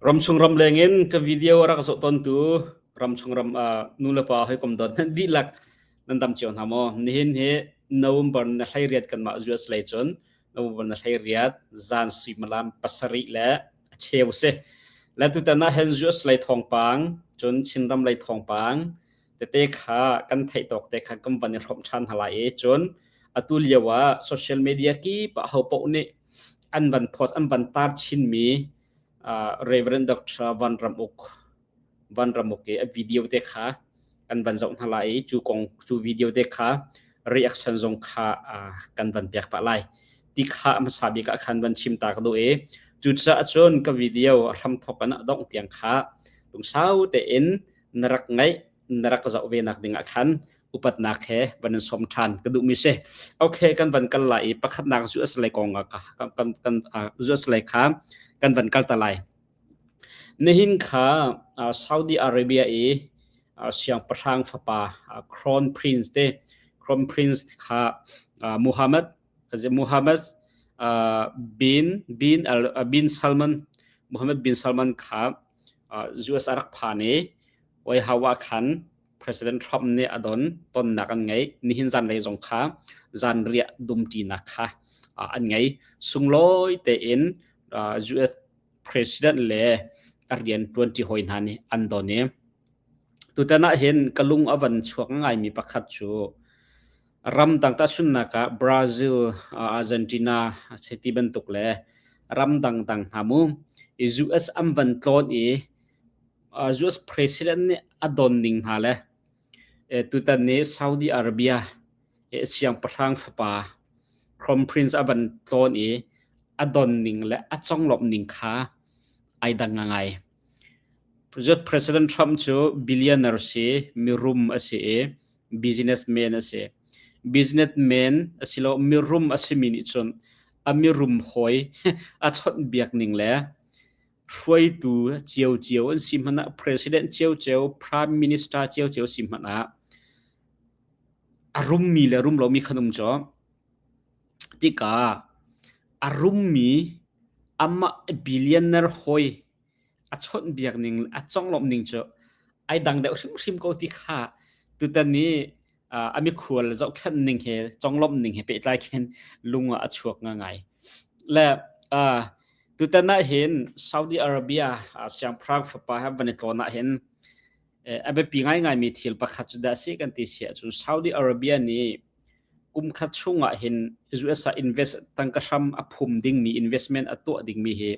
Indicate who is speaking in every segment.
Speaker 1: Ramchung ramleng in ka video a rak zoh tawntu ramchung ram nulepa hawikom dawt nan dihlak nan dam cio hna maw? Nihin hi November na 18 kanmah US lei cun November na 18 zan suimilam 7 le a cheu si. Le tutan ah hin US lei thawngpang cun Chinram lei thawngpang tete kha kan theih tawk te kha kan van i hrawmh ṭhan hna lai i cun atu lio ah social media kip ah hopaoh nih an van post an van tar chinmi Reverend Dr. Van Ram Uk Van Ram Uk i a video te kha kan van zoh hna lai i cu kong cu video te kha reaction zong kha kan van pek pah lai ti kha hmasa bik ah khan van chim ta ka duh i cucaah cun ka video a hramthok an dongh tiang kha lungsau tein na rak ngaih na rak zoh ve nak ding ah khan upatnak he van in som than ka duh mi si. Okay, kan van kal lai i pakhatnak US lei kong ah kan kan kan US lei kha kan van kal ta lai. Nihin kha Saudi Arabia i siangpahrang fapa Crown Prince te Crown Prince kha Muhammad Muhammad bin bin bin Salman Muhammad bin Salman kha US a rak phan i White House ah khan President Trump nih a don tonnak an ngei. Nihin zanlei zong kha zanriah dumṭinak kha an ngei. Sunglawi tein US President le a rian ṭuanṭi hawi hna nih an don i tutan ah hin ka lung a van chuak ngaimi pakhat cu ramdang tahchunhnak ah Brazil, Argentina ti bantuk le ramdang dang hna mu i US an van tlawn i US President nih a don ning hna le tutan ni Saudi Arabia siangpahrang fapa Crown Prince a van tlawn i a don ning le a conglawmh ning kha ai dang ngai. President Trump cu billionaire si, mirum a si i businessman a si. Businessman asilo mirum a simi nih cun a mirum hawi a chawnhbiak ning le hruaitu ciocio an si hmanh ah president ciocio, prime minister ciocio si hmanh ah a rummi le rum lomi khan um cu. Tikah a rummi amah billionaire hawi a chawnhbiak ning a conglawmh ning cu ai dang deuh hrimhrim ko ti kha tutan i a mikhual zohkhenh ning he conglawmh ning he pehtlai khin lung ah a chuak ngai. Le tutan ah hin Saudi Arabia siangpahrang fapa he van i tlawn ah hin a biapi ngaingaimi thil pakhat cu dah si kan ti si ahcun Saudi Arabia nih kum khat chung ah hin US ah invest tangka hram a phum dingmi investment a tuah dingmi hi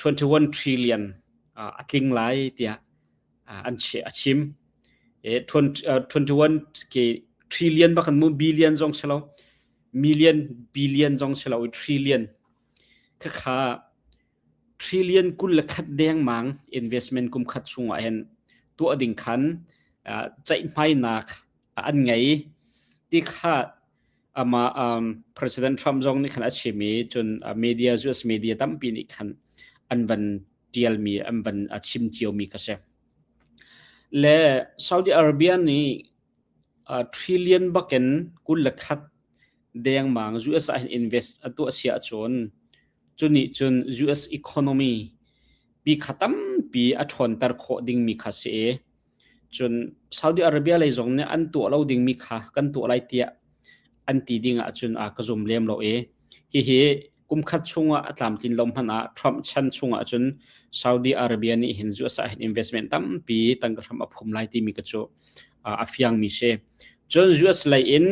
Speaker 1: 21 trillion a tling lai tiah an a chim. 21 ke trillion bak mu billion zong si lo million billion zong si lo trillion khakha trillion 21 dengmang investment kum khat chungah hin tuah ding khan ceihmainak an ngei ti kha ama President Trump zong nih khan a chim i cun media US media tampi nih khan an van tialmi an van a chim ciomi ka si. Le Saudi Arabia nih trillion bakin 21 dengmang US ah hin invest a tuah si ahcun cu nih cun US economy pi kha tampi a ṭhawnter khawh dingmi kha si i Cun Saudi Arabia lei zong nih an tuah lo dingmi kha kan tuah lai tiah an ti ding ahcun a ka zum lem lo i hihi kum khat chungah a tlamtlin lo hmanh ah Trump chan chungah cun Saudi Arabia nih hin US ah hin investment tampi tangka hram a phum lai timi ka cu a fiangmi si. Cun US lei in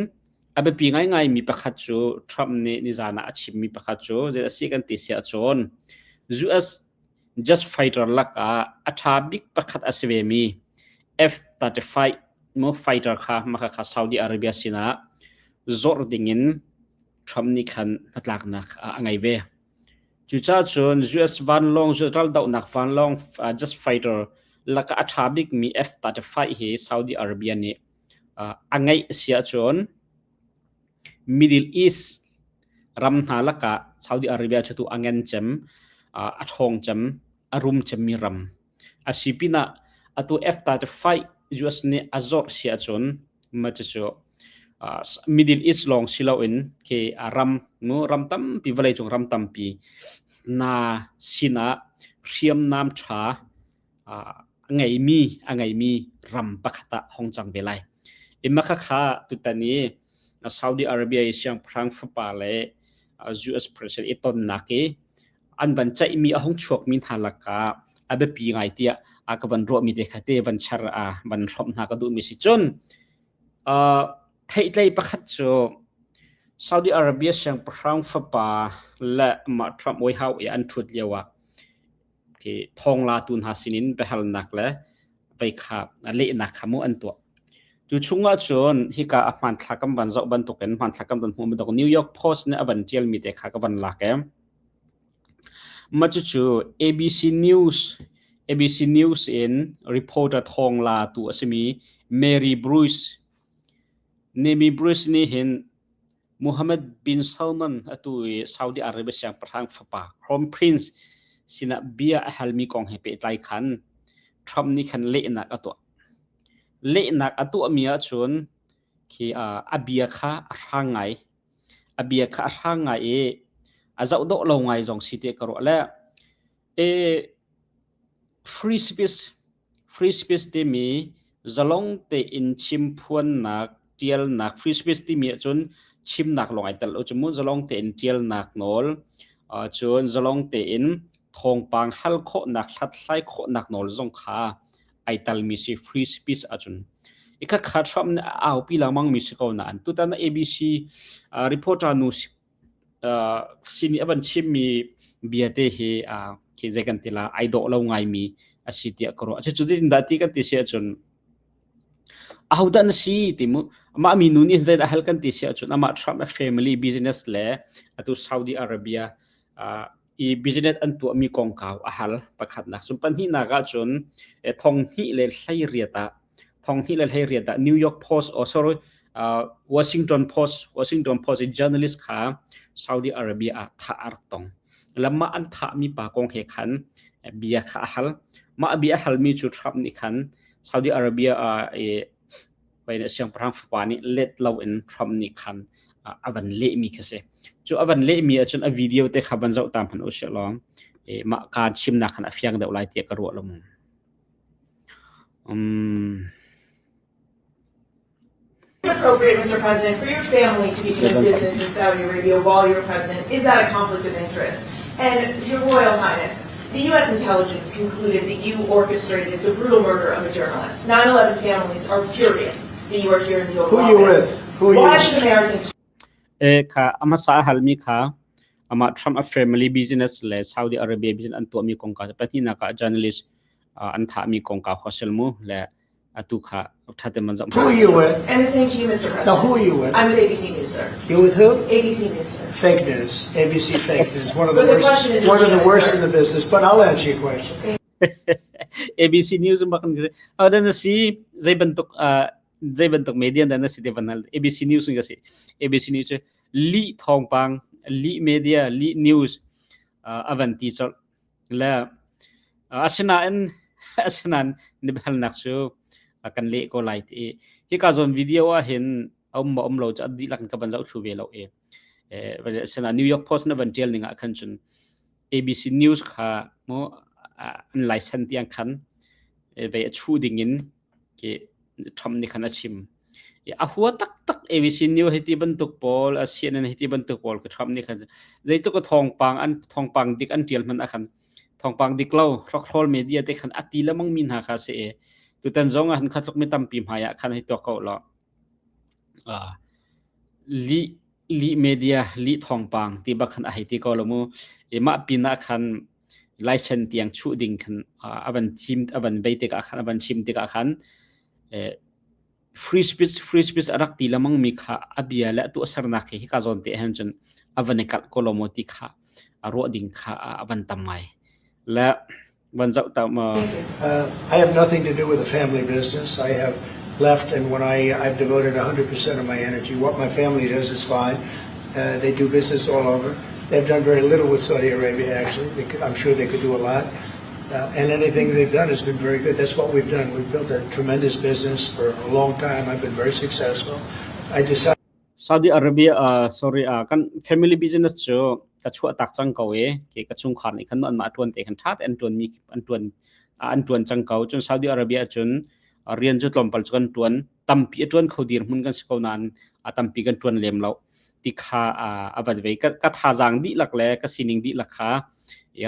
Speaker 1: a biapi ngaingai mi pakhat cu Trump nih nizan ah a chimmi pakhat cu zei a si kan ti si ahcun US Just fighter lakah a ṭha bik pakhat a si vemi F-35 mu fighter kha maka kha Saudi Arabia sinah zawrh dingin Trump nih khan hnatlaknak a ngei ve. Cucaah cun US vanlawng raldohnak vanlawng just fighter lakah a ṭha bikmi F-35 hi Saudi Arabia nih a ngeih a si ahcun Middle East ram hna lakah Saudi Arabia cu tu a ngen cem, a ṭhawng cem, a rum cemmi ram a si pinah atu F-35 US nih a zawrh si ahcun mah cucu Middle East lawng si loin khi ram mu ram tampi vawleicung ram tampi. Na sinah hriamnam ṭha a ngeimi a ngeimi ram pakhat ah hong cang ve lai. I mah khakha tutan i Saudi Arabia i siangpahrang fapa le US president i tonnak i an van ceihmi a hung chuakmi hna lakah a biapi ngai tiah a ka van ruahmi te kha te van char a van hrawmh hna ka duhmi si cun Theihtlei pakhat cu Saudi Arabia siangpahrang fapa le mah Trump White House i an ṭhut lioah thawnglatu hna sinin biahalnak le vei kha lehnak kha mu an tuah. Cu chungah cun hika a hmanthlak kan van zoh bantukin hmanthlak kan van hmuh bantuk New York Post nih a van ṭialmi te kha ka van lak i mah cucu ABC News ABC News in reporter thawnglatu a simi Mary Bruce Nemi Bruce nih hin Mohammed bin Salman atu i Saudi Arabia siangpahrang fapa Crown Prince sinah bia a halmi kong he pehtlai khan Trump nih khan lehnak a tuah. Lehnak a tuahmi ahcun khi a bia kha a hrang ngai. A bia kha a hrang ngai i a zoh dawh lo ngai zong si te ka ruah le E free speech free speech timi zalong tein chimphuannak ṭialnak free speech timi ahcun chimnak lawng ai tel lo cu mu zalong tein ṭialnak nawl cun zalong tein thawngpang hal khawhnak hlathlai khawhnak nawl zong kha ai talmi si free speech ahcun i kha kha Trump nih a aupi lengmang mi si ko nain tutan ABC reporter nu sin i a van chimmi bia te hi khi zei kan ti la ai dawh lo ngaimi a si tiah ka ruah. Cucu zeitindah ti kan ti si ahcun ahodah na si ti mu amah mi nu nih zeidah hal kan ti si ahcun amah Trump a family business le atu Saudi Arabia i business an tuahmi kongkau a hal pakhatnak. Cun pahnihnak ahcun thong hnih le 18 ah thong hnih le 18 ah New York Post oh sorry Washington Post Washington Post i journalist kha Saudi Arabia ah thah a rak tong. Lamah an thahmi pa kong he khan bia kha a hal. Mah bia a halmi cu Trump nih khan Saudi Arabia ah i siangpahrang fapa nih let loin Trump nih khan a van lehmi kha si. Cu a van lehmi ahcun a video te kha van zoh ta hmanh usih law mah kaan chimnak khan a fiang deuh lai tiah ka ruah lo mu.
Speaker 2: Appropriate, Mr. President, for your family to be doing business in Saudi Arabia while you're president? Is that a conflict of interest? And Your Royal Highness, the U.S. intelligence concluded that you orchestrated the brutal murder of a journalist. 9/11 families are furious that you are here in the Oval
Speaker 3: Who are you
Speaker 2: Office.
Speaker 3: with? Who are you
Speaker 2: Why
Speaker 3: with?
Speaker 2: should Americans
Speaker 1: E kha a hmasa a halmi kha amah Trump a family business le Saudi Arabia business an tuahmi kong ka pahnihnak ah journalist an thahmi kongkau kha sil mu le atu kha ṭhate man zoh
Speaker 3: Who are you with?
Speaker 2: And the same to you, Mr. President.
Speaker 3: Now, who are you with?
Speaker 2: I'm with ABC News, sir.
Speaker 3: You with who?
Speaker 2: ABC News, sir.
Speaker 3: Fake news. ABC fake news. One of the
Speaker 2: But the
Speaker 3: worst.
Speaker 2: question is
Speaker 3: One of the
Speaker 2: legitimate,
Speaker 3: worst
Speaker 2: sir.
Speaker 3: in the business. But I'll answer your question.
Speaker 1: ABC News bak kan ada na si zei bantuk zei bantuk media dan na si te van hal ABC News ka si ABC News cu lih thawngpang lih media lih news avan ti colh Le asinain asinain na biahalnak cu kan leh ko lai ti i hika zawn video ah hin a um maw um lo cu a dihlak in ka van zoh thlu ve lo i asinain New York Post na van ṭial ning ah khan cun ABC News kha mu an license tiang khan vei a chu ding in Khi Trump nih khan a chim. A hua taktak ABC News hei ti bantuk pawl, CNN hei ti bantuk pawl ka Trump nih khan zeitluk a thawngpang an thawngpang dik an ṭial hmanh ah khan thawngpang dik lo hrokhrawl media te khan a ti lemang mi hna kha si i tutan zong ah hin kha tluk mi tampi hmai ah khan hei tuak ko law lih lih media lih thawngpang ti bak khan a hei ti ko lo mu i mah pin ah khan license tiang chuh ding khan a van thim a van vei tikah khan a van chim tikah khan free speech free speech a rak ti lamang mi kha a bia le a tuahsernak he hika zawn te hen cun a van i kalh ko lo maw ti kha a ruah ding kha a van tam ngai le van zoh ta ma
Speaker 3: I have nothing to do with the family business. I have left, and when I I've devoted 100% of my energy. What my family does is fine. They do business all over. They've done very little with Saudi Arabia, actually. They could, I'm sure they could do a lot. And anything they've done has been very good. That's what we've done. We've built a tremendous business for a long time. I've been very successful. I decided
Speaker 1: Saudi Arabia sorry kan family business cu Ka chuah tak cang ko i ke ka chungkhar nih khan anmah ṭuan te khan ṭha te an ṭuanmi an ṭuan an ṭuan cang ko. Cun Saudi Arabia cun rian cu tlawmpal cu kan ṭuan. Tampi a ṭuan kho dirhmun kan si ko nain a tampi kan ṭuan lem lo ti kha a van vei. Ka thazaang dihlak le ka sining dihlak kha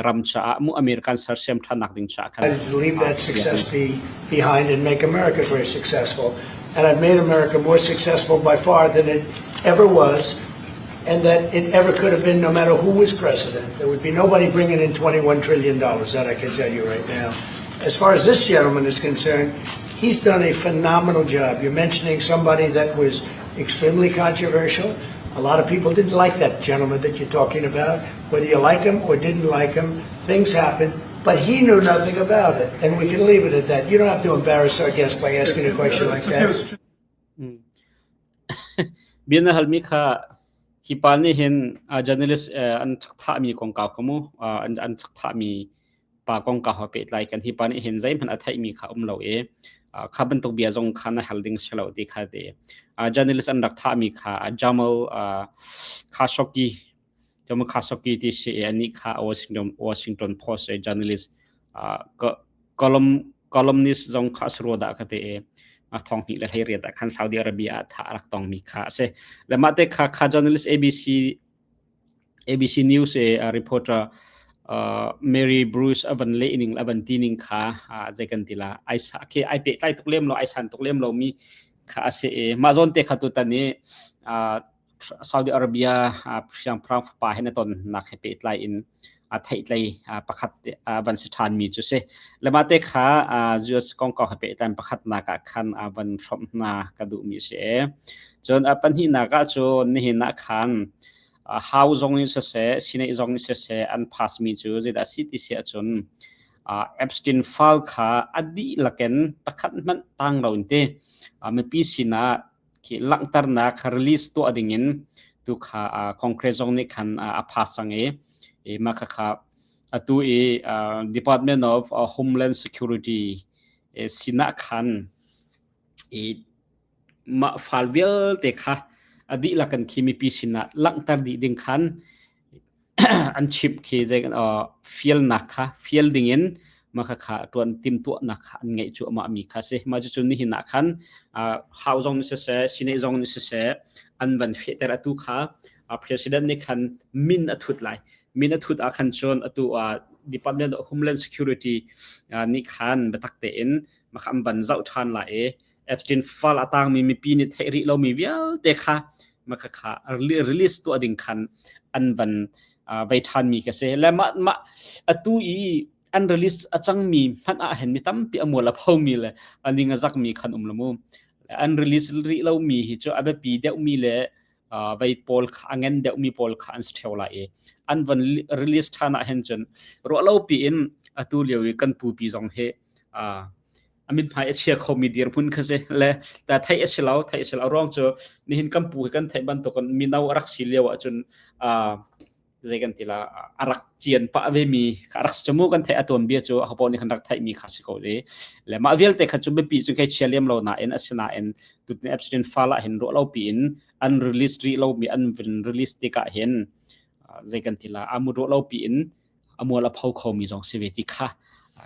Speaker 1: ram caah mu American sersiam ṭhannak ding caah khan
Speaker 3: leave that success be behind and make America very successful. And I've made America more successful by far than it ever was and that it ever could have been no matter who was president. There would be nobody bringing in $21 trillion, that I can tell you right now. As far as this gentleman is concerned, he's done a phenomenal job. You're mentioning somebody that was extremely controversial. A lot of people didn't like that gentleman that you're talking about. Whether you like him or didn't like him, things happen. But he knew nothing about it, and we can leave it at that. You don't have to embarrass our guest by asking a question like that.
Speaker 1: Bia na halmi kha hi pa nih hin journalist an thahmi kongkau kha mu an thahmi pa kongkau ha pehtlai kan hi pa nih hin zeihmanh a theihmi kha um lo i kha bantuk bia zong kha na hal ding si lo ti kha ti. Journalist an rak thahmi kha Jamal Khashoggi Jamal Khashoggi ti si i anih kha Washington Washington Post journalist column columnist zong kha a si rua dah ka ti i thong hnih le 18 ah khan Saudi Arabia ah thah a rak tongmi kha a si. Le mah te kha kha journalist ABC ABC News e reporter Mary Bruce a van leh ning a van ti ning kha zei kan ti la ai sa khi ai pehtlai tuk lem lo ai san tuk lem lo mi kha a si i mah zawn te kha tu tan i Saudi Arabia siangpahrang fapa he na tonnak he pehtlai in a theihtlei pakhat van si ṭhanmi cu si. Le mah te kha US kongkau he pehtlai pakhatnak ah khan van hrawmh hna ka duhmi si. Cun a pahnihnak ah cun nihin ah khan hau zong in siseh, Senate zong in siseh an pass mi cu zeidah a si ti si ahcun Epstein file kha a dihlak in pakhat hmanh tang lo in ti mipi sinah khi langhternak release tuah dingin tu kha Congress zong nih khan a pass cang i mah khakha atu i Department of Homeland Security sinah khan i mah fal vialte kha a dihlak in khi mipi sinah langhter dih ding khan an chimh khi zei fialnak kha fial dingin mah khakha ṭuan timhtuahnak kha an ngeih cuahmah mi kha si. Mah cucu nihin ah khan hau zong nih siseh, Senate zong nih siseh an van fehter atu kha president nih khan min a thut lai. Min a thut ah khan cun atu Department of Homeland Security nih khan biatak tein mah kha an van zoh ṭhan lai i Epstein file a tangmi mipi nih theih rih lomi vialte kha mah kha release tuah ding khan an van vei ṭhanmi ka si. Le mah mah atu i an release a cangmi hmanh ah hin mi tampi a mual a phomi le a ning a zakmi khan um lo mu. An release rih lomi hi cu a biapi deuhmi le vei pawl kha a ngen deuhmi pawl kha an si ṭheo lai i an van release ṭhan ah hin cun ruah lo piin atu lio i kan pupi zong hi a mithmai a chia khomi dirhmun kha si le ta theih a si lo theih a si lo ruang cu nihin kan pu hi kan theih bantukin mino a rak si lio ahcun zei kan ti la a rak cian pah ve mi a rak si mu kan theih a tuan bia cu a hopo nih kan rak theih mi kha si ko le le mah vialte kha cu biapi cu kai chia liam lo nain asinain tutni Epstein file ah hin ruah lo pi in an release rih lo mi an release tikah hin zei kan ti la amu ruah lo pi in a mual a pho khomi zong si ve ti kha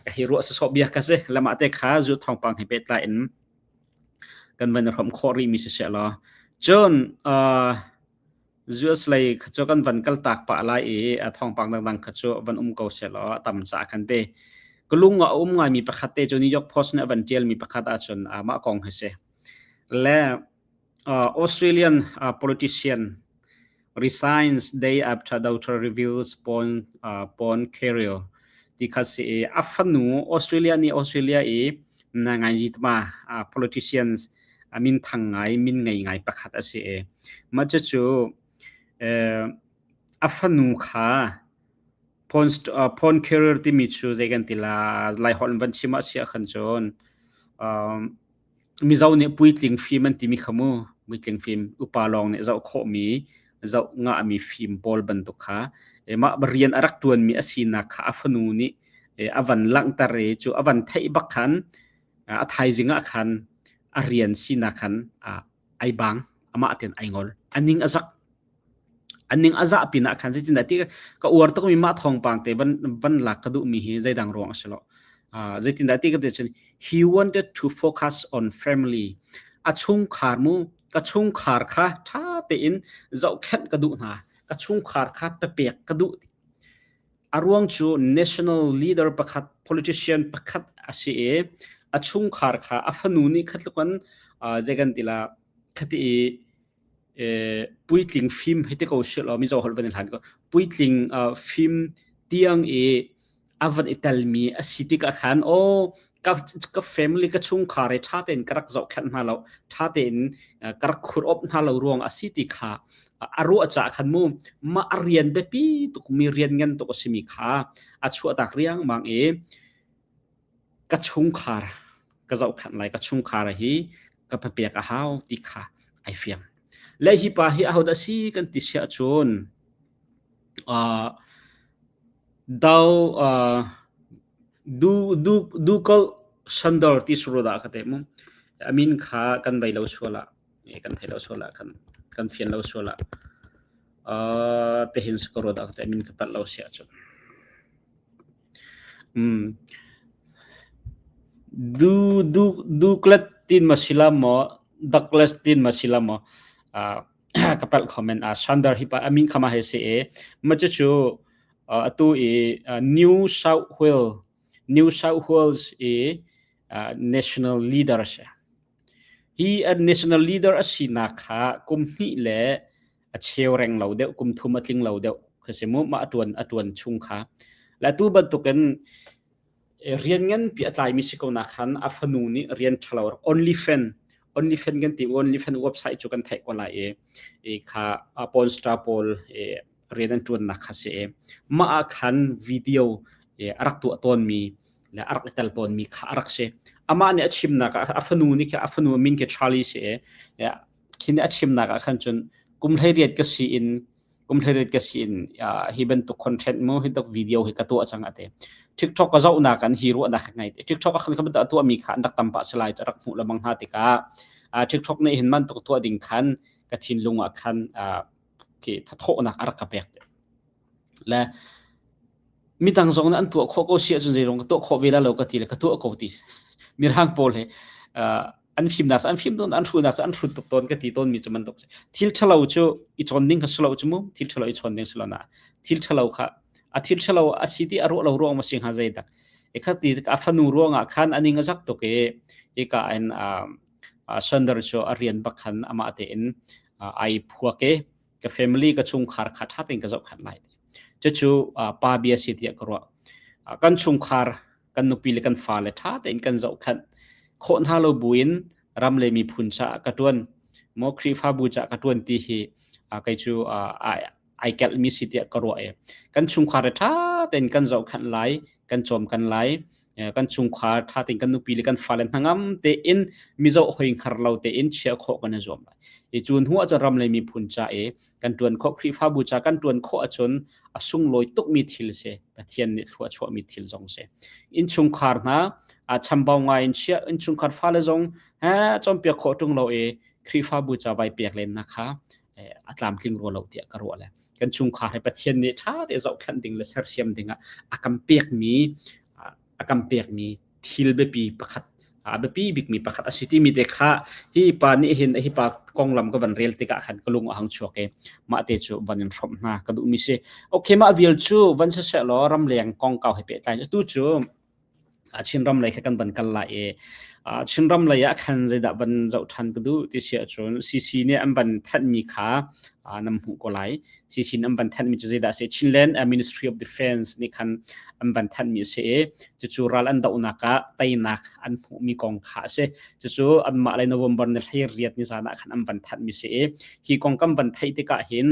Speaker 1: ka hi ruah sawsawh bia ka si lamah te kha zu thawngpang he pehtlai in kan van i hrawm khawh rih mi si seh law cun US lei kha cu kan van kal tak pah lai i a thawngpang dangdang kha cu van um ko seh law a tam caah khan te ka lung a um ngaimi pakhat te cu New York Post nih a van tialmi pakhat ahcun mah kong hi si le Australian politician resigns day after daughter reveals porn, porn career ti kha si i a fanu Australia nih Australia i na ngai ma politicians min thang ngai min ngei ngai pakhat a si i mah cucu a fanu kha porn, porn career timi cu zei kan ti la lai holh van chim ah sia khan cun Mizo nih puitling fim an timi kha mu, puitling fim upa lawng nih zoh khawhmi, zoh ngahmi fim pawl bantuk kha mah rian a rak ṭuanmi a sinak kha a fanu nih a van langhter i cu a van theih bak khan a thaizing ah khan a rian sinak khan ai bang, amah tein ai ngol. A ning a zak. An ning a zah pinah khan zeitindah ti ka uar tukmi mah thawngpang te van van lak ka duhmi hi zeidang ruang a si lo. Zeitindah ti ka ti cun he wanted to focus on family. A chungkhar mu ka chungkhar kha ṭha tein zohkhenh ka duh hna. Ka chungkhar kha papek ka duh. A ruang cu national leader pakhat politician pakhat a si i a chungkhar kha a fanu nih kha tluk in zei kan ti la khati i puitling fim hei ti ko sih law Mizo holh van i hlan ko puitling fim tiang i a van i telmi a si tikah khan aw ka ka family ka chungkhar i ṭha tein ka rak zohkhenh hna lo ṭha tein ka rak khur op hna lo ruang a si ti kha a ruah caah khan mu mah a rian biapi tukmi rian ngan tuk a simi kha a chuahtak riangmang i Ka chungkhar ka zohkhenh lai, ka chungkhar hi ka papek a hau ti kha ai fiang. Le hi pa hi ahodah si kan ti siah cun do du du Dukal Sandor ti suru dah ka te mu. A min kha kan bei lo sual ah kan thei lo sual ah kan kan fian lo sual ah tihin si ko rua dah ka te min ka palh lo siah cun. Douglas tin ma si la maw Douglas tin ma si la maw ka palh kho men. Sander hi pa a min kha ma he si i mah cucu atu i New South Wales New South Wales i national leader a si. Hi national leader a sinak kha kum hnih le a cheu reng lo deuh kum thum a tling lo deuh kha si mu mah a tuan a tuan chung kha la tu bantukin rian nganpi a tlaimi si ko na khan a fanu nih rian ṭhalo only fan only fan kan ti only fan website cu kan theih ko lai i i kha porn star pawl rian an ṭuannak kha si i mah ah khan video a rak tuah tawnmi le a rak i tel tawnmi kha a rak si amah nih a chimnak ah a fanu nih a fanu min khi Charlie si i Khi nih a chimnak ah khan cun kum 18 ka si in kum 18 ka si in hi bantuk content mu hi tuk video hi ka tuah cang ate. TikTok ka zohnak an hi ruahnak ka ngei. TikTok ah khan ka bantuk a tuahmi kha an rak tam pah salai rak hmuh lamang hna tikah TikTok nih hin man tuk tuah ding khan ka thinlung ah khan khi thathawhnak a rak ka pek. Le midang zong nih an tuah khawh ko si ahcun zeirong ka tuah khawh ve la lo ka ti le ka tuah ko ti. Mirang pawl he an fimnak an fim tawn an hrunak cu an hrut tuk tawn ka ti tawn mi cu bantuk thil ṭhalo cu i cawn ding kha si lo cu mu thil ṭhalo i chawn ding si lo na thil ṭhalo kha a thil ṭhalo a si ti a ruah lo ruang ma si hnga zei dak e kha ti a fanu ruang ah khan aning a zak tuk i ika in Sandar cu a rian bak khan amah tein ai phuak i ka family ka chungkhar kha ṭha tein ka zohkhenh lai ti cucu pa bia si tiah ka ruah kan chungkhar kan nupi le kan fale ṭha tein kan zohkhenh khawh hna lo buin ram le miphun caah ka ṭuan maw Khrihfabu caah ka ṭuan ti hi kei cu ai kelhmi si tiah ka ruah i kan chungkhar le ṭha tein kan zohkhenh lai kan cawm kan lai kan chungkhar ṭha tein kan nupi le kan fale hnangam tein mizoh hoi hngar lo tein chiah khawh kan i zuam lai i cu hnu ah cun ram le miphun ca i kan ṭuan khawh Khrihfabu ca kan ṭuan khawh ahcun a sunglawi tukmi thil si Pathian nih thlua chuahmi thil zong si. Innchungkhar hna a chambau ngai in chiah innchungkhar fale zong he cawnpiak khawh ṭung lo i Khrihfabu ca vai pek len na kha a tlamtling rua lo tiah ka ruah le kan chungkhar he Pathian nih ṭha te zohkhenh ding le sersiam ding ah a kan pekmi a kan pekmi thil biapi pakhat a biapi bikmi pakhat a si timi te kha hi pa nih hin hi pa konglam ka van rel tikah khan ka lung a hang chuak i mah te cu van in hrawmh hna ka duhmi si okay mah vial cu van si seh law ramleng kongkau he pehtlai tu cu Chinram lei kha kan van kal lai i Chinram lei ah khan zeidah van zoh ṭhan ka duh ti si ahcun CC nih an van thanhmi kha nam hmuh ko lai. CC nih an van thanhmi cu zeidah a si? Chinland Ministry of Defense nih khan an van thanhmi a si i cucu ral an dohnak ah teinak an hmuhmi kong kha a si. Cucu anmah le November ni 18 ni zan ah khan an van thanhmi a si i hi kong kan van theih tikah hin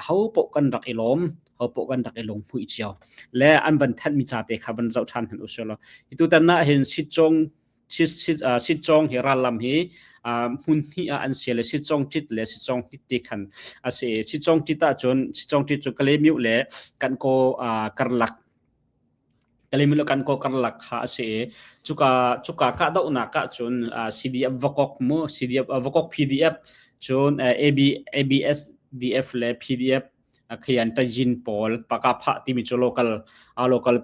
Speaker 1: aho paoh kan rak i lawm ho paoh kan rak i lunghmuih cio. Le an van thanhmi ca te kha van zoh ṭhan hmanh usih law tutan ah hin Sitcawng Sitcawng hi rallam hi hmun hnih ah an sial i Sitcawng ṭit le Sitcawng tit ti khan a si i Sitcawng ṭit ahcun Sitcawng ṭit cu Kalaymyo le Kankaw karlak Kalaymyo le Kankaw karlak kha a si i cuka cuka kahdohnak ahcun CDF Vakok mu CDF Vakok PDF cun AB ABSDF le PDF. Khayan Tajin pawl Pakapha timi cu local local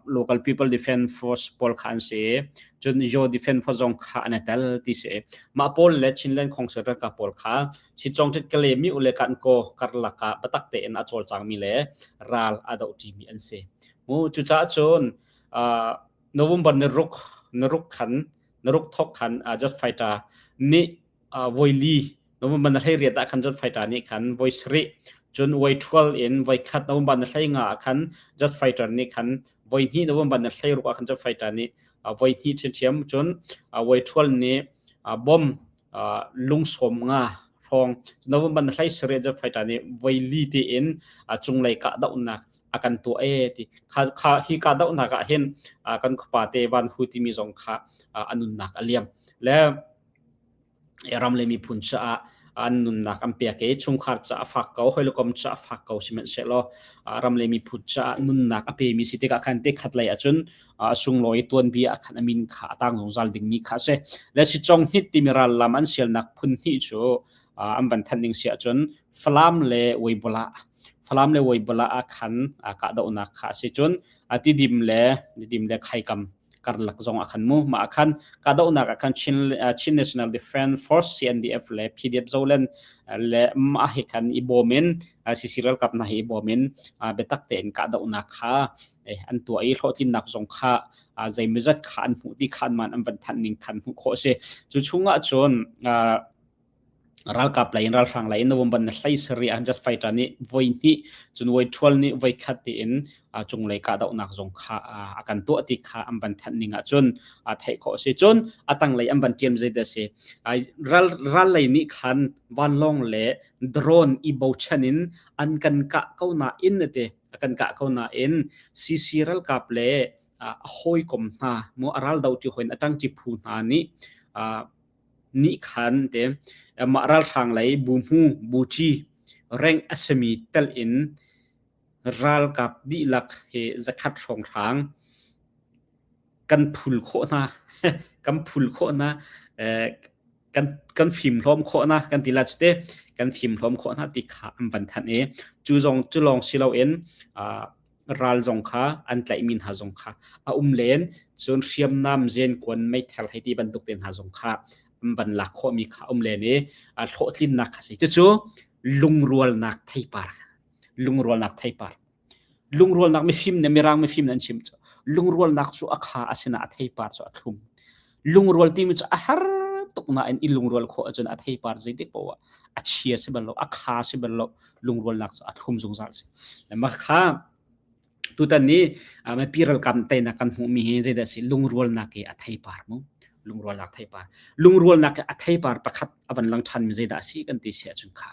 Speaker 1: local people defense force pawl kha an si. Cun Yo defense force zong kha an i tel ti si. Mah pawl le Chinland Khongser ralkap pawl kha Chinchong Kale mi ule kan ko karlak ah biatak tein a cawlcangmi le ral a dohṭimi an si. Mu cucaah cun November ni ruk ni ruk khan ni ruk thok khan jet fighter nih voi li November na hlei riat ah khan jet fighter nih khan voi sarih cun voi ṭhual in voi khat November na hlei nga ah khan jet fighter nih khan voi hnih November na hlei ruk ah khan jet fighter nih voi hnih ṭhiamṭhiam cun voi ṭhual nih bomb lungsawm nga hrawng November na hlei sarih jet fighter nih voi li tiin cunglei kahdohnak a kan tuah e ti kha kha hi kahdohnak ah hin kan khuapa te Van Hu timi zong kha a nunnak a liam le ram le miphun caah an nunnak an pek i chungkhar caah a fak ko hawikom caah a fak ko sihmanhsehlaw ram le miphun caah nunnak a pemi si tikah khan te khat lei ahcun a sunglawi tuanbia ah khan a min kha a tang zungzal dingmi kha a si le sicong hnit timi ral lam an sialnak phun hnih cu an van thanh ning si ahcun Falam le Weibola Falam le Weibola ah khan kahdohnak kha a si cun Tidim le Tidim le Khaikam karlak zong ah khan mu mah ah khan kahdohnak ah khan Chin, Chin National Defense Force CNDF le PDF Zoland le mah he khan i bawm in CC ralkap hna hi i bawm in biatak tein kahdohnak kha an tuah i hlawhtlinnak zong kha zeimawzat kha an hmuh ti khan man an van thanh ning khan hmuh khawh a si cu chungah cun Ralkap lei in ralhrang lei in November ni 17 ah jet fighter nih voi hnih cun voi ṭhual nih voi khat tiin cunglei kahdohnak zong kha a kan tuah ti kha an van thanh ning ahcun theih khawh a si. Cun a tanglei an van ṭiam zei dah a si. Ral, ral lei nih khan vanlawng le drone i bochan in an kan kah ko nain ati a kan kah ko nain CC ralkap le a hawikom hna mu a ral doṭi hawi in a ṭangṭi phu hna nih nih khan te mah ralhrang lei buhmu buci rank a simi telh in ralkap dihlak hi zakhat hrawnghrang kan phul khawh hna kan phul khawh hna kan kan fimhlawm khawh hna kan ti la cu te kan fimhlawm khawh hna ti kha an van thanh i cu zong cu lawng si loin ral zong kha an tlaihmi hna zong kha a um len cun hriamnam zenkuan meithal hei ti bantuk te hna zong kha an van lak khawhmi kha um len i hlawhtlinnak kha si cucu lungrualnak theipar lungrualnak theipar lungrualnak mifim ne mirang mifim an chim cu lungrualnak cu a kha asina a theipar cu a thlum lungrual timi cu a har tuk nain i lungrual khawh ahcun a theipar zeitik poah a chia si bal lo a kha si bal lo lungrualnak cu a thlum zungzal si mah kha tutan ni mipi ralkap teinak kan hmuhmi hi zeidah si lungrualnak i a theipar mu lungrualnak theipar lungrualnak i a theipar pakhat a van lang ṭhan mi zeidah si kan ti si ahcun kha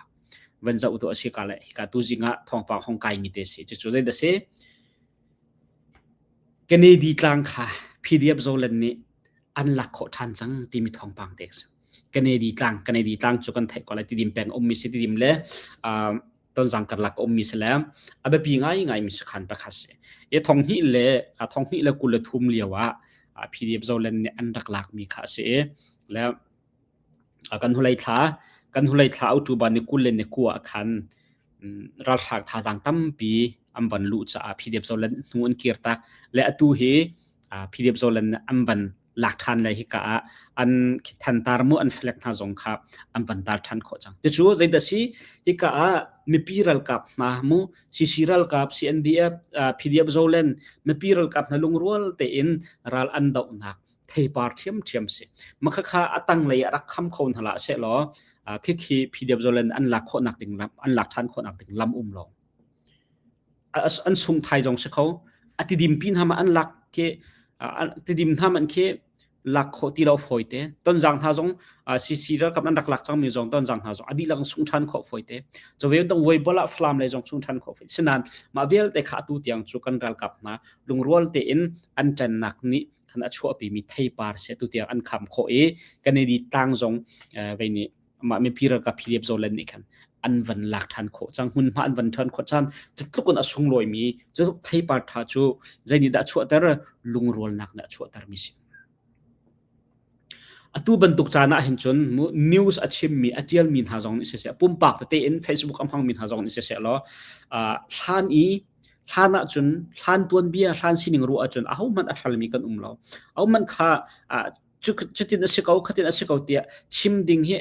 Speaker 1: van zoh tu a si ka le hika tu zing ah thawngpang hong kai mi te si cucu zeidah si Kennedy tlang kha PDF Zoland nih an lak khawh ṭhan cang timi thawngpang te si. Kennedy tlang, Kennedy tlang cu kan theih ko lai Tidim peng ummi si Tidim le uh, Tonzang karlak ummi si le a biapi ngaingai mi sakhan pakhat si. I thong hnih le thong hnih le 23 lio ah PDF Zoland nih an rak lakmi kha a si i le kan hulei thla kan hulei thla October ni 20 le ni 9 ah khan ralhrang thazaang tampi an van luh caah PDF Zoland hnu an kir tak le atu hi PDF Zoland an van lak ṭhan le hika ah an thantar mu an flag hna zong kha an van tar ṭhan khawh cang. Cucu zeidah si hika ah mipi ralkap hna mu CC ralkap CNDF PDF Zoland mipi ralkap hna lungrual tein ral an dohnak theipar ṭhiamṭhiam si. Makhakha a tanglei ah rak kham kho hna hlah sehlaw khikhi PDF Zoland an lak khawhnak ding lam an lak ṭhan khawhnak ding lam um lo. An sung thai zong si kho. A tidim pin hama an lak khi tidim hna man khi lak khawh ti lo fawi te. Tonzang hna zong CC ralkap an rak lak cangmi zong tonzang hna zong a dihlak sung ṭhan khawh fawi te. Cawe dong voi bola Falam lei zong sung ṭhan khawh fawi. Sinan mah vialte kha atu tiang cu kan ralkap hna lungrual tein an ṭannak nih khan a chuahpimi theipar si atu tiang an kham khawh i Kennedy tlang zong vei nih mah mipi ralkap Philip Zolan nih khan an van lak ṭhan khawh cang hmunhma an van ṭhan khawh cang cu tluk in a sunglawimi cu tluk theipar ṭha cu zei nih dah a chuahter lungrualnak nih a chuahter mi si. Atu bantuk caan ah hin cun news a chimmi a ṭialmi hna zong nih siseh pumpak tete in Facebook a hmangmi hna zong nih siseh law hlan i hlan ahcun hlan tuanbia hlan sining ruah ahcun ahohmanh a felmi kan um lo. Ahohmanh kha cutin a si ko khatin a si ko tiah chim ding hi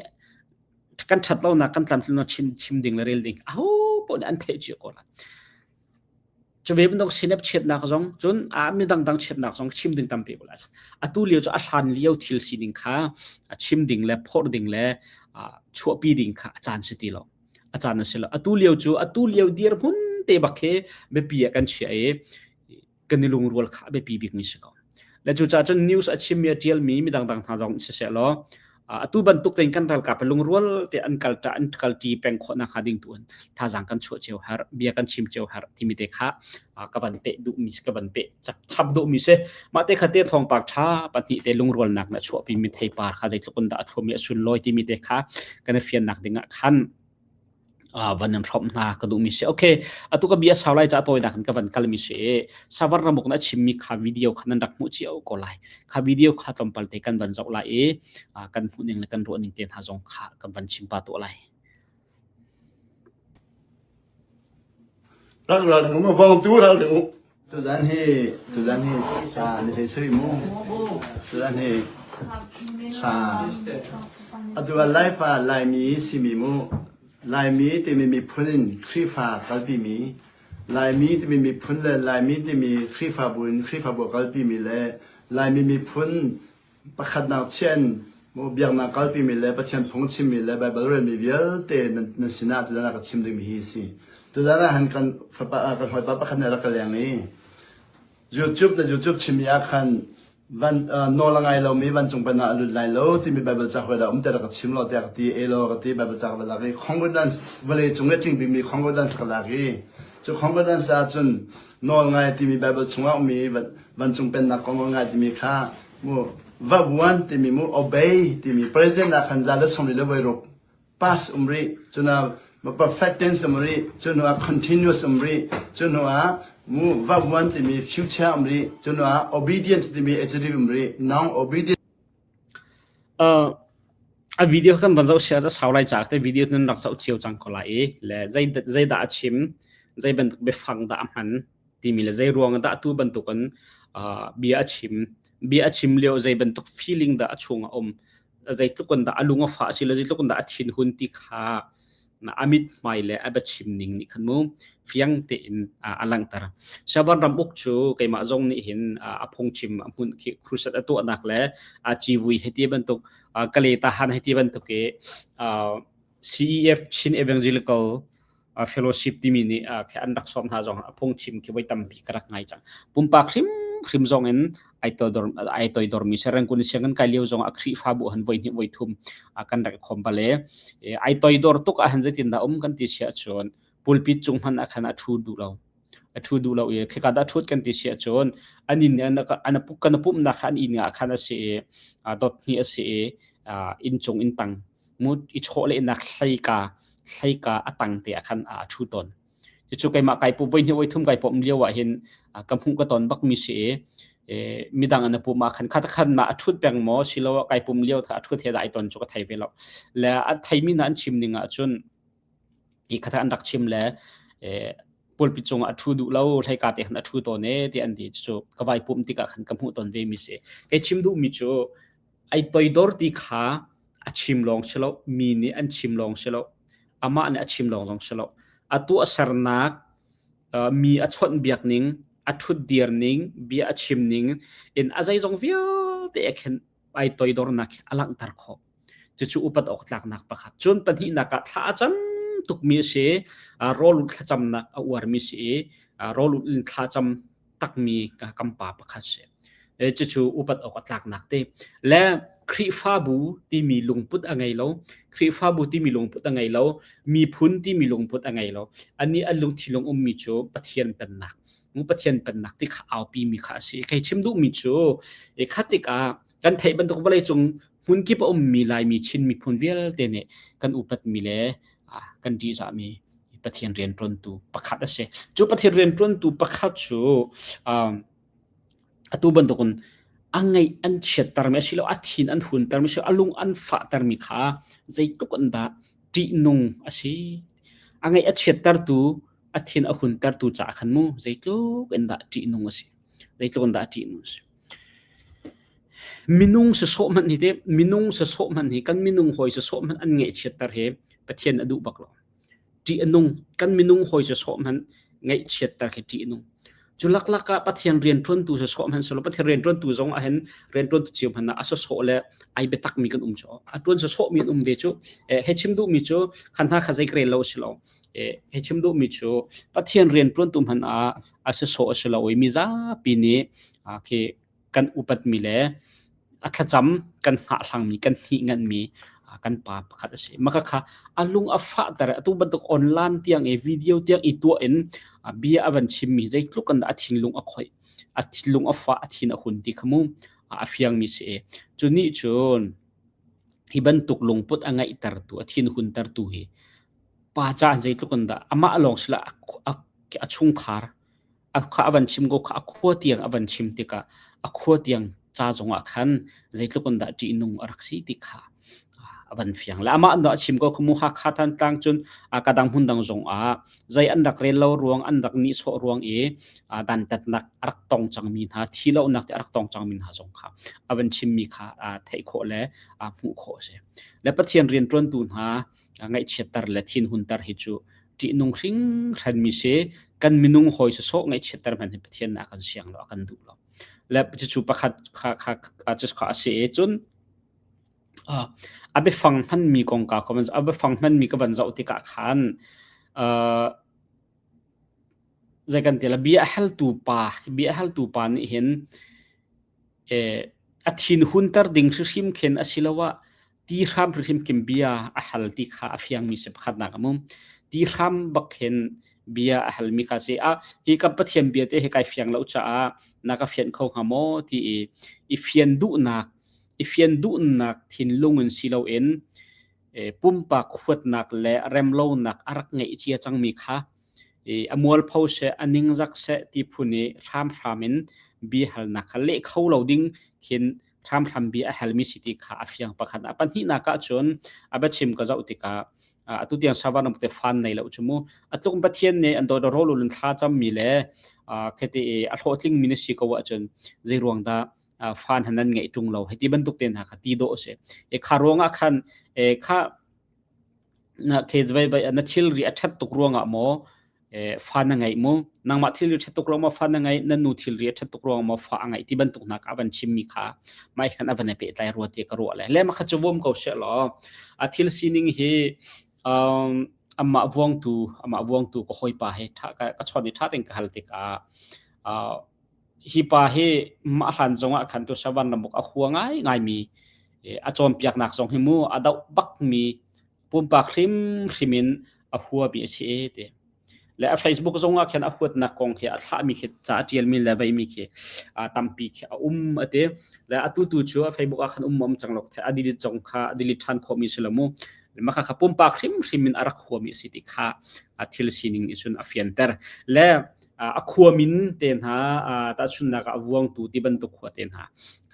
Speaker 1: kan ṭhat lonak kan tlamtlinnak chim chim ding le rel ding aho paoh nih an theih cio ko lai. Cu ve bantuk sinep chiatnak zong cun a mi dangdang chiatnak zong chim ding tampi ko lai. Atu lio cu a hlan lio thil sining kha a chim ding le phorh ding le chuahpi ding kha a caan si ti lo. A caan a si lo. Atu lio cu atu lio dirhmun te bak hi biapi ah kan chiah i kan i lungrual kha a biapi bikmi si ko. Le cucaah cun news a chimmi a ṭialmi mi dangdang hna zong siseh law atu bantuk tein kan ralkap lungrual te an kal an kalṭi peng khawh nakhnga ding tu in thazaang kan chuah cio har bia kan chim cio har timi te kha ka van peh duhmi ka van peh chap duhmi si mah te kha te thawngpang ṭha pahnih te lungrualnak na chuahpi mi theipar kha zeitluk in dah a thuami a sunlawi timi te kha kan i fiannak ding ah khan van in hrawmh hna ka duhmi si. Okay, atu ka bia sau lai ca tawinak in ka van kalmi si i savar ramuk na chimmi kha video kha nan rak hmuh cio ko lai. Kha video kha tlawmpal te kan van zoh lai i kan hmuh ning le kan ruah ning te hna zong kha kan van chim pa tuah lai.
Speaker 4: Rak ral mu vong tu ral mu.
Speaker 5: Tuzan hi tuzan hi sa ni thei sri mu. Tuzan hi sa atu ah Laifa Laimi simi mu Laimi timi miphun in Khrihfa kalpi mi Laimi timi miphun le Laimi timi Khrihfabu in Khrihfabu kalpi mi le Laimi miphun Pakhatnak chiah in biaknak kalpimi le Pathian phung chimmi le Baibal relmi vialte nan sinah tuzan ah ka chim dingmi hi a si. Tuzan ah han kan fapa kan hawipa pakhat nih a rak ka leng i YouTube na YouTube chimmi ah khan van nawl a ngai lomi vancung pen ah a lut lai lo timi Baibal ca hawi dah um te rak ka chim law tiah ka ti e law ka ti Baibal ca ka va lak i concordance vawlei cung i tling bikmi concordance ka lak i cu concordance ah cun nawl ngai timi Baibal chungah ummi vancung pennak kong nawl ngai timi kha mu vabuan timi mu obey timi present ah khan za le sawmli le voiruk past um rih cuna perfect tense um rih cu hnu ah continuous um rih cu hnu ah mu vabuan timi future um rih cu hnu ah obedient timi adjective um rih noun obedient
Speaker 1: A video kan van zoh sia a sau lai caah te video nan rak zoh cio cang ko lai i le zei zeidah a chim zei bantuk biafang dah a hman timi le zei ruang dah atu bantukin bia a chim bia a chim lio zei bantuk feeling dah a chung a um zeitluk in dah a lung a fah si le zeitluk in dah a thinhun ti kha a mithmai le a biachim ning nih khan mu fiang tein a langhter. Siavan ram uk cu keimah zong nih hin a phungchim a hmun khi crusade a tuahnak le a civui hei ti bantuk kale tahan hei ti bantuk i CEF Chin Evangelical fellowship timi nih an rak sawm hna zong a phungchim khi voi tampi ka rak ngai cang. Pumpak hrimhrim zong in ai toidor ai toidormi Serangoon sianginn kai lio zong a Khrihfabu han voi hnih voi thum kan rak khom bale ai toidor tuk ah han zeitin dah um kan ti sia cun pulpit cung hman ah khan a thu duh lo a thu duh lo i khika dah thut kan ti sia cun an in an an kan pumnak kha an inn ah khan a si i dot hnih a si i inn cung inn tang mu i chawlehnak hleika hleika a tang te ah khan a ṭhu tawn. Cucu keimah kai pum voi hnih voi thum kai pom lio ah hin ka hmuh ka ton bak mi si i midang an pum ah khan khat khan ma a ṭhut peng maw silo ah kai pum lio tha a ṭhut he dah ai ton cu ka thei ve lo. Le a theimi na an chim ning ah cun i khat an rak chim le pulpit cungah a ṭhu duh lo hleika te khan a ṭhu tawn e ti an ti cu ka vai pum tikah khan ka hmuh ton ve mi si. Kei chim duh mi cu Ai toidor ti kha a chim lawng si lo, mi nih an chim lawng si lo, amah nih a chim lawng zong si lo. A tuahsernak, mi a chawnhbiak ning, a ṭhutdir ning, bia a chim ning in a zeizong vialte a khen ai toidornak hi a langhter khawh. Cucu upat awk tlaknak pakhat. Cun pahnihnak ah thla a cam tukmi a si. Rawl ulh thlacamnak a uarmi si i rawl ulh in thlacam takmi kan pa pakhat si. Cucu upat awk a tlaknak te. Le Khrihfabu timi lungput a ngei lo. Khrihfabu timi lungput a ngei lo. Miphun timi lungput a ngei lo. Anih an lungthinlung ummi cu Pathian pennak. Pathian pennak ti kha aupi mi kha a si. Kei chim duhmi cu khat tikah kan theih bantuk vawlei cung hmun kip a ummi Laimi Chin miphun vialte nih kan upatmi le kan ṭihzahmi Pathian rianṭuantu pakhat a si. Cu Pathian rianṭuantu pakhat cu atu bantukin A ngaih an chiattermi asiloah a thin an huntermi asiloah a lung an fahtermi kha zeitluk in dah ṭihnung a si. A ngaih a chiattertu, a thin a huntertu caah khan mu zeitluk in dah ṭihnung a si. Zeitluk in dah ṭihnung a si. Minung sasawh hmanh hi te minung sasawh hmanh hi kan minung hawi sasawh hmanh an ngaihchiatter hi Pathian a duh bak lo. Ṭih a nung. Kan minung hawi sasawh hmanh ngaihchiatter khi ṭih a nung. Cu laklak ah Pathian rianṭuantu sasawh hmanh silo Pathian rianṭuantu zong ah hin rianṭuantu cio hmanh ah a sasawh le ai biatakmi kan um cu. A ṭuan sasawhmi an um ve cu. He chim duhmi cu khan hna kha zei ka rel lo a si lo. He chim duhmi cu Pathian rianṭuantu hmanh ah a sasawh a si lo i mizapi nih khi kan upatmi le a thlacam kan hngahhlangmi kan hnih-nganhmi kan pa pakhat a si. Maka kha a lung a fahter atu bantuk online tiang i video tiang i tuah in bia a van chimmi zeitluk in dah a thinlung a khoih a thinlung a fah a thin a hun ti kha mu a fiangmi si i cu nih cun hi bantuk lungput a ngeihtertu a thin huntertu hi pa caan zeitluk in dah amah lawng sila a chungkhar A kha a van chim ko kha a khua tiang a van chim tikah a khua tiang ca zongah khan zeitluk in dah ṭihnung a rak si ti kha a van fiang. Le amah dah a chim ko kha mu Hakha Thantlang cun ka dang hmun dang zongah zei an rak rel lo ruang an rak nihsawh ruang i dantatnak a rak tong cangmi hna thi lonak te a rak tong cangmi hna zong kha a van chimmi kha theih khawh le hmuh khawh a si. Le Pathian rianṭuantu hna ngaihchiatter le thinhunter hi cu ṭihnung hringhranmi si kan minung hawi sawsawh ngaihchiatter hmanh hi Pathian nih a kan siang lo a kan duh lo le cucu pakhat kha kha kha kha a si i cun a biafang hmanmi kongkau ka van a biafang hmanmi ka van zoh tikah khan zei kan ti la bia haltu pa bia haltu pa nih hin a thin hunter ding hrimhrim khin asiloah ti hram hrimhrim khin bia a hal ti kha a fiangmi si pakhatnak a um. Ti hram bak hin bia a halmi kha si a hi kan Pathian bia te hi kai fiang lo caah na ka fian kho hnga maw ti i i fian duhnak i fian duhnak thinlung in si loin pumpak huatnak le remlonak a rak ngeih cia cangmi kha a mualpho seh a ningzak seh ti phun i hramhram in bia halnak kha leh kho lo ding khin hramhram bia a halmi si ti kha a fiang pakhat. A pahnihnak ah cun a biachim ka zoh tikah atu tiang savan te fan nei lo chu mu atluk Pathian nih an dawt ro lun thla cammi le khete a hlawhtling mi na si ko ahcun zei ruang dah fan han nan ngeih ṭung lo hiti bantuk te hna kha ti dawh a si e kha ruangah khan e kha na the vai vai na thilri a ṭhat tuk ruangah maw fa na ngeih mu nangmah thilri ṭhat tuk ruang maw fa na ngeih na nu thilri a ṭhat tuk ruang maw fa a ngeih ti bantuk hna ka van chimmi kha mai khan a van i pehtlai rua ti ka ruah le le ma kha cu vom ko she law a thil sining hi um, amah vuangtu amah vuangtu ka hawipa he tha ka ka chon i tha ten ka hal tikah uh, hi pa hi mah hlan zongah khan tu savan ramuk a hua ngai ngai mi a cawnpiaknak zong hi mu a doh bak mi pumpak hrimhrim in a huami a si e ti. Le a Facebook zong ah khin a huatnak kong khi a thlahmi khi ca a ṭialmi le veimi khi tampi khi a um a ti. Le atu tu cu a Facebook ah khan um um cang lo a delete zong kha a delete ṭhan khawhmi si lo mu. Mah kha pumpak hrimhrim in a rak huami a si ti kha a thil sining nih cun a fianter. Le a khuamin te hna tahchunhnak ah a vuangtu ti bantuk khua te hna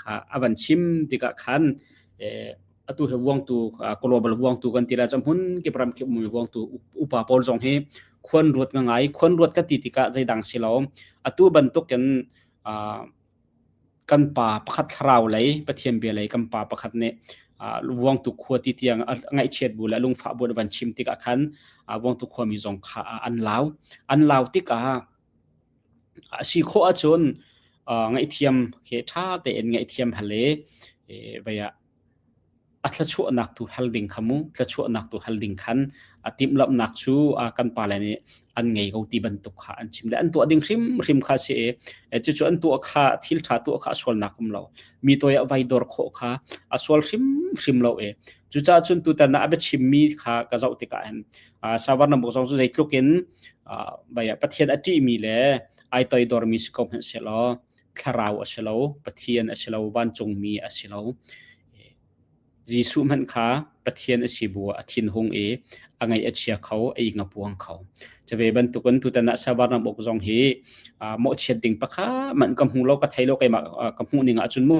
Speaker 1: kha a van chim tikah khan atu he vuangtu global vuangtu kan ti la cam hun kip ram kip mui vuangtu upa pawl zong hi khuan ruat nga ngai khuan ruat ka ti tikah zeidang si lo atu bantuk in kan pa pakhat thlarau lei pathian bia lei kan pa pakhat nih vuangtu khua ti tiang ngaihchiat bu le lungfah bu van chim tikah khan vuangtu khuami zong kha an lau an lau tikah a si khawh ahcun ngaihthiam he ṭha tein ngaihthiam hal i vei ah a thluachuahnak tu hal ding kha mu thluachuahnak tu hal ding khan a timhlamhnak cu kan pale nih an ngei ko ti bantuk kha an chim le an tuah ding hrimhrim kha si i cucu an tuah kha thil ṭha tuah kha a sualnak um lo mi toi ah vai dor khawh kha a sual hrimhrim lo i cucaah cun tutan ah a biachimmi kha ka zoh tikah hin savarna buk zong cu zeitluk in Pathian a ṭihmi le ai toidormi si ko hmanh sehlaw thlarau a si lo, Pathian a si lo, vancungmi a si lo. Jesuh hmanh kha Pathian a si bu ah a thinhung i a ngaih a chia kho, a ing a puang kho. Cuve bantukin tutan ah Savarnam uk zong hi mawhchiat ding pakhat hmanh ka hmu lo, ka thei lo keimah ka hmuh ning ahcun mu.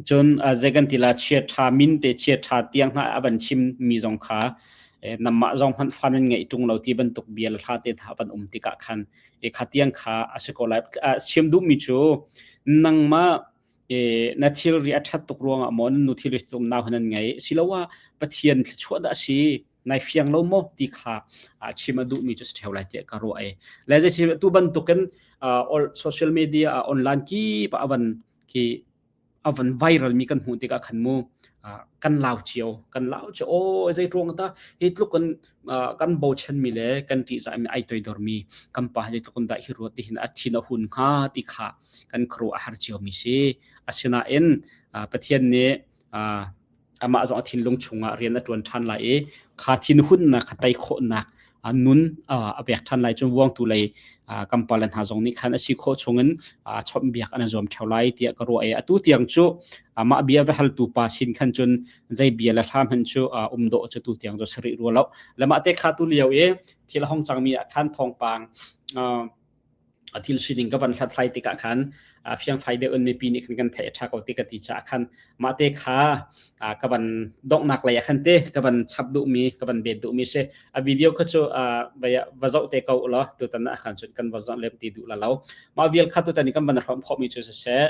Speaker 1: Cun zei kan ti la chia ṭha min te chia ṭha tiang hna a van chim mi zong kha namah zong hmanh fa nan ngeih ṭung lo ti bantuk bia le hla te hna a van um tikah khan kha tiang kha a si ko lai. Chim duhmi cu nangmah na thilri a ṭhat tuk ruangah maw nan nu thilri tuk nau nan ngei siloah Pathian thluachuah dah a si nai fiang lo maw ti kha chim a duhmi cu si ṭheo lai tiah ka ruah e. Le zei si tu bantukin social media ah online kip ah avan khi avan viral mi kan hmuh tikah khan mu kan lau cio kan lau cio o zei ruang ta hi tluk kan kan bochan mi le kan ṭihzah mi ai toidor mi kan pa hi tluk dah hi ruat ti hin a thin a hun hnga ti kha kan khuaruah a har cio mi si. Asinain Pathian nih amah zong a thinlung chungah rian a ṭuan ṭhan lai i kha thinhunnak kha tei khawhnak nun a pek ṭhan lai. Cun vuangtu lei kan pale hna zong nih khan a si khawh chungin chawnhbiak an i zuam ṭheo lai tiah ka ruah i atu tiang cu mah bia va haltu pa sin khan cun zei bia le hla hmanh cu um dawh cu tu tiang cu si rih rua lo. Le mah te kha tu lio i thil a hong cangmi ah khan thawngpang a thil sining ka van hlathlai tikah khan fiangfai deuh in mipi nih khan kan theih a ṭha ko ti ka ti caah khan mah te kha ka van donghnak lei ah khan te ka van chap duhmi ka van bet duhmi si. A video kha cu va zoh te ko ulaw tutan ah khan cun kan va zoh lem ti duh la lo. Mah vial kha tutan i kan van hrawm khawhmi cu siseh,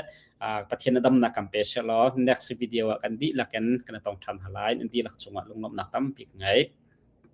Speaker 1: Pathian a damnak kan pe seh law next video ah kan dihlak in kan tong ṭhan hna lai. Nan dihlak cungah lunglawmhnak tampi ka ngei.